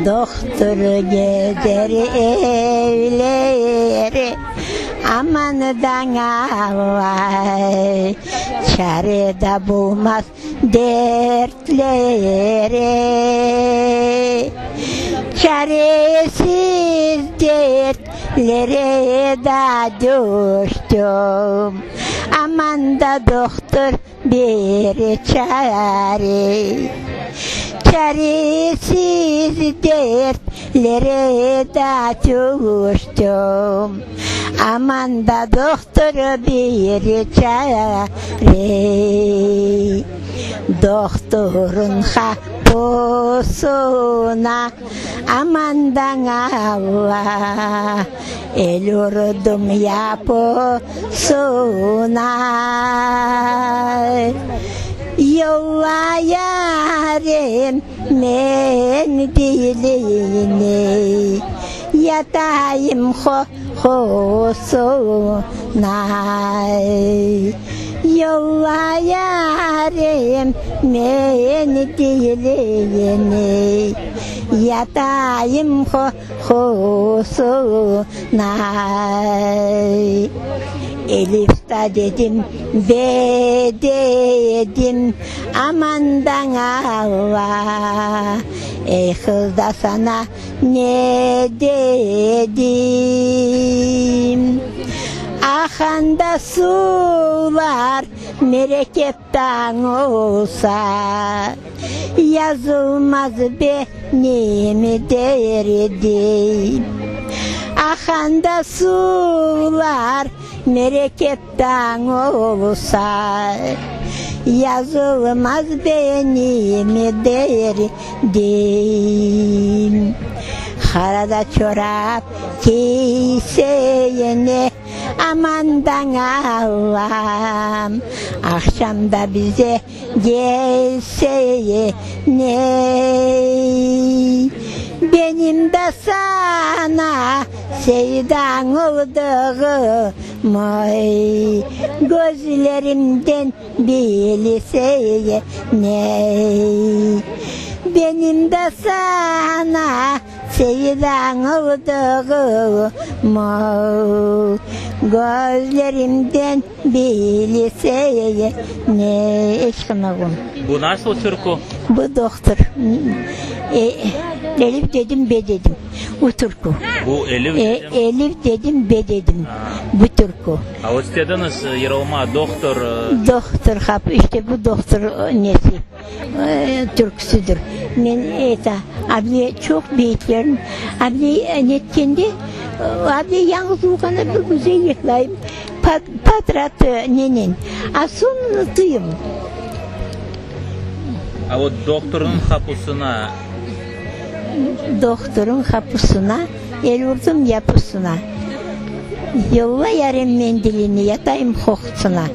Dohtur gezer evleri, amandan avay, Çare da bulmaz dertlere, Çaresiz dertlere da düştüm, Aman da dohtur bir çare, Çaresiz dertlere da tüştüm, Aman da dohtur bir çare. Dohturın qapusına amandan Alla, El urdım yapusına. Yolla yarem mendilini, Yatayım qoqusına. Yolla yarem mendilini, Yatayım qoqusına. Elif da dedim, be dedim, Amandan Alla, Ey qız da sana ne dedim? Aqanda suvlar merekepten olsa, Yazılmaz benim derdim. Aqanda suvlar merekepten olsa, Yazılmaz benim derdim. Qara da çorap kiyseyne, Amandan Allam, Aqşam da bize gelseyne. Benim de sana sevdan oldığımı Gözlerimden bilseyne. Benim de sana sevdan oldığımı Gözlerimden bilseyne. Bu nasıl türkü? Bu dohtur. Elif dedim, be dedim. Bu türkü. Bu Elif dedim. Elif dedim, be dedim. Bu türkü. A o istediñiz yırılma, dohtur. Dohtur hap, işte bu dohtur nesi, türküsidir. Men eta, able çoq beyitlerim, able netkende, able yañğız olğanda bir güzel yırlayım, podrat nenen, a soñ unutıyım. A o dohturnıñ qapusına. Dohturıñ qapusına el urdım yapusına, Yolla yarem mendilini, yatayım qoqusına.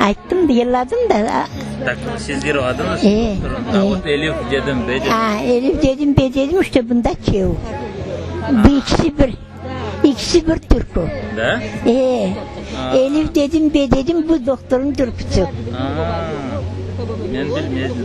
Ayttım, yırladım da. Tak, siz yırladıñız dohturıñ, a vot Elif dedim, be dedim. A, Elif dedim, be dedim, işte bunda çev. Bu ikisi bir, ikisi bir türkü. Da? E, Elif dedim, be dedim, bu dohturıñ türküsi. A, men bilmezdim.